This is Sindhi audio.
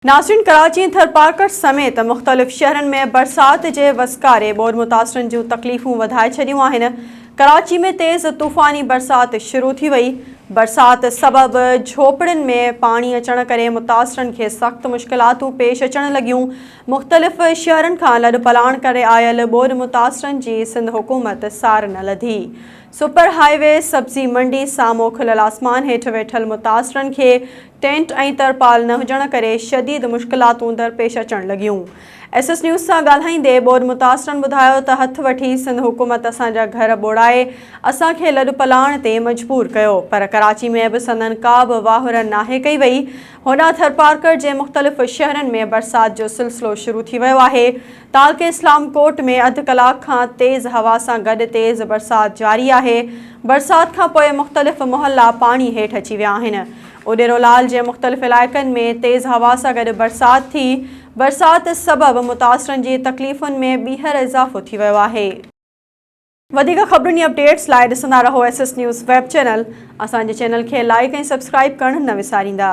ناظرين ڪراچي ۽ ٿرپارڪر سميت مختلف شهرن ۾ برسات جي وسڪاري ٻوڏ متاثرن جون تڪليفون وڌائي ڇڏيون آهن، ڪراچي ۾ تيز طوفاني برسات شروع ٿي وئي، برسات سبب جهوپڙين ۾ پاڻي اچڻ ڪري متاثرن کي سخت مشڪلاتون پيش اچڻ لڳيون، مختلف شهرن کان لڏپلاڻ ڪري آيل ٻوڏ متاثرن جي سنڌ حڪومت سار نه لڌي، سپر هاء وي سبزي منڊي سامهون کليل آسمان هيٺ ويٺل متاثرن کي ٽينٽ ۽ ترپال نه هجڻ ڪري شديد مشڪلاتون درپيش اچڻ لڳيون. ايس ايس نيوز سان ڳالهائيندي ٻوڏ متاثرن ٻڌايو ته هٿ وٺي سنڌ حڪومت اسان جا گهر ٻوڙائي اسان کي لڏپلاڻ تي مجبور ڪيو پر ڪراچي ۾ به سندن ڪا به واهر ناهي ڪئي وئي. هوڏانهن ٿرپارڪر جي مختلف شهرن ۾ برسات جو سلسلو شروع ٿي ويو آهي. تعلقي اسلام ڪوٽ ۾ اڌ ڪلاڪ کان تيز هوا سان گڏ تيز برسات جاري آهي، برسات کان پوء مختلف محلا پاڻي هيٺ اچي ويا آهن، اڏيرو لال جي مختلف علائقن ۾ تيز هوا سان گڏ برسات ٿي، برسات سبب متاثرن جي تڪليفن ۾ ٻيهر اضافو ٿي ويو آهي. وڌيڪ خبرن ۽ اپڊيٽس لاء ڏسندا رهو S S news web channel, اسان جي چينل کي لائيڪ ۽ سبسڪرائيب ڪرڻ نه وساريندا.